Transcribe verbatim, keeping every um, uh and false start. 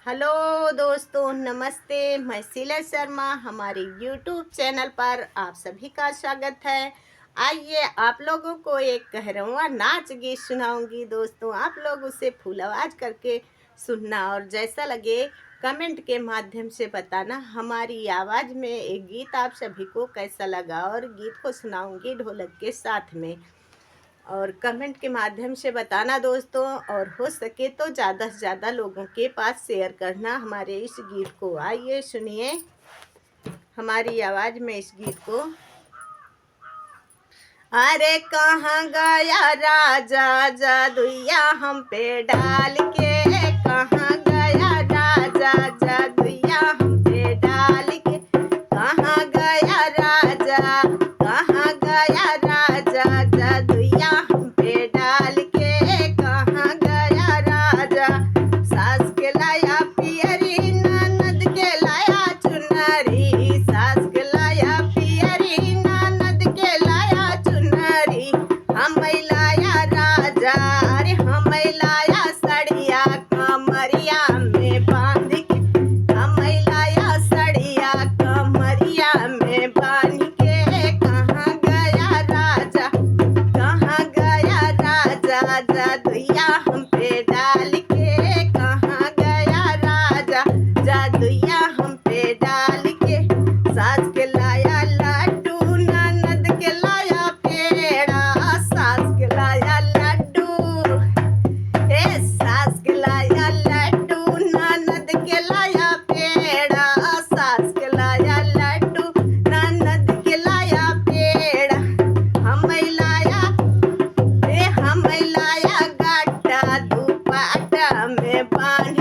हेलो दोस्तों, नमस्ते। मैं शीला शर्मा। हमारे YouTube चैनल पर आप सभी का स्वागत है। आइए, आप लोगों को एक कहरवा नाच गीत सुनाऊंगी। दोस्तों, आप लोग उसे फुल आवाज करके सुनना और जैसा लगे कमेंट के माध्यम से बताना। हमारी आवाज में एक गीत आप सभी को कैसा लगा और गीत को सुनाऊंगी ढोलक के साथ में। और कमेंट के माध्यम से बताना दोस्तों, और हो सके तो ज़्यादा से ज़्यादा लोगों के पास शेयर करना हमारे इस गीत को। आइए सुनिए हमारी आवाज़ में इस गीत को। अरे कहाँ गया राजा जादुइया हम पे डाल के, कहाँ गया राजा जादुइया हम पे डाल के, कहाँ गया राजा, कहाँ गया राजा जादुइया हम पे डाल के, कहाँ गया राजा। सास के लाया पियरी, ननद के लाया चुनरी, सास के लाया पियरी, ननद के लाया चुनरी। हम लाया राजा, अरे हम लाया सड़िया कमरिया में बांध के, हम लाया सड़िया कमरिया में बांध के। कहाँ गया राजा, कहाँ गया राजा जादुइया हम पे डाल के, कहाँ गया राजा जादुइया हम पे डाल के। सास के लाया लड्डू, ननद के लाया पेड़ा, सास के लाया लड्डू, ए सास के लाया लड्डू, ननद के लाया पेड़ा, सास के लाया लड्डू, ननद के लाया पेड़ा। हम लाया, ए हम लाया गट्टा दुपट्टा में बांध